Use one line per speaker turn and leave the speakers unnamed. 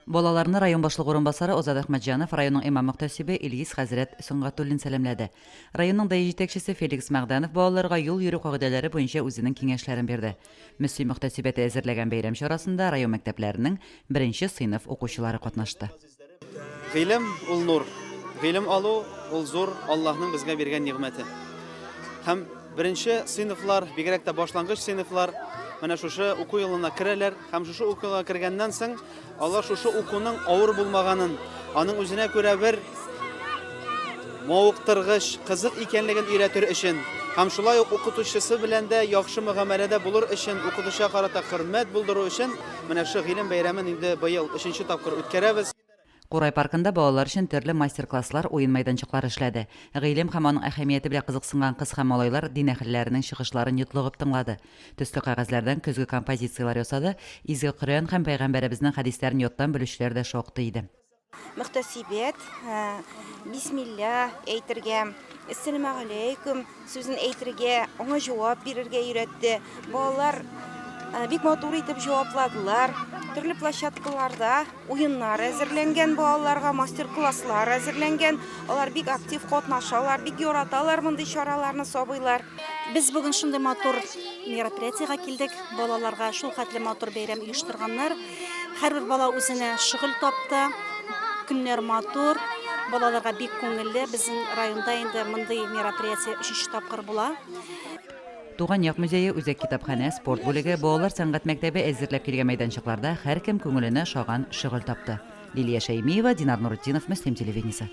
Балаларны район башлыгы урынбасары Азат Әхмәтҗанов, районның имам-мөхтәсибе Илгиз хәзрәт Сөнгатуллин сәламләде. Районның даи җитәкчесе Феликс Мәгъдәнов балаларга юл йөрү кагыйдәләре буенча үзенең киңәшләрен бирде. Мөслим мөхтәсибәте әзерләгән бәйрәм чарасында район мәктәпләренең беренче сыйныф укучылары катнашты.
Гыйлем, ул нур. Гыйлем алу, ул зур Аллаһның безгә биргән нигъмәте. Һәм беренче сыйныфлар, бигрәк тә башлангыч сыйныфлар, менә шушы уку елына керәләр һәм шушы уку елына кергәннән соң, Алар шушы укуның авыр булмаганын, аның үзенә күрә бер мавыктыргыч, кызык икәнлеген өйрәтер өчен һәм шулай ук укытучысы белән дә яхшы мөгамәләдә булыр өчен, укытучыга карата хөрмәт булдыру өчен менә шушы гыйлем бәйрәмен инде быел өченче тапкыр үткәрәбез.
Курай паркында балалар өчен төрле мастер-класслар, уен мәйданчыклары эшләде. Гыйлем һәм аның әһәмияте белән кызыксынган кыз һәм малайлар дин әһелләренең чыгышларын йотлыгып тыңлады. Төсле кәгазьләрдән көзге композицияләр ясады, Изге Коръән һәм Пәйгамбәребезнең хәдисләрен яттан белүчеләр дә шактый иде.
Мөхтәсибәт, бисмилла әйтергә, әссәламегаләйкүм сүзен әйтергә, аңа җавап бирергә өйрәтте. Балалар бик матур итеп җавапладылар. Төрле площадкаларда уеннар әзерләнгән балаларга, мастер-класслар әзерләнгән. Алар бик актив катнашалар, бик яраталар мондый чараларны сабыйлар.
Без бүген шундый матур мероприятиегә килдек. Балаларга шул хәтле матур бәйрәм оештырганнар. Һәрбер бала үзенә шөгыль тапты. Көннәр матур, балаларга бик күңелле. Безнең районда инде мондый мероприятие өченче тапкыр була.
Туган як музее, үзәк китапханә, спорт бүлеге, балалар сәнгать мәктәбе әзерләп килгән мәйданчыкларда һәркем күңеленә ошаган шөгыль тапты. Лилия Шәймиева, Динар Нуретдинов, Мөслим телевидениесе.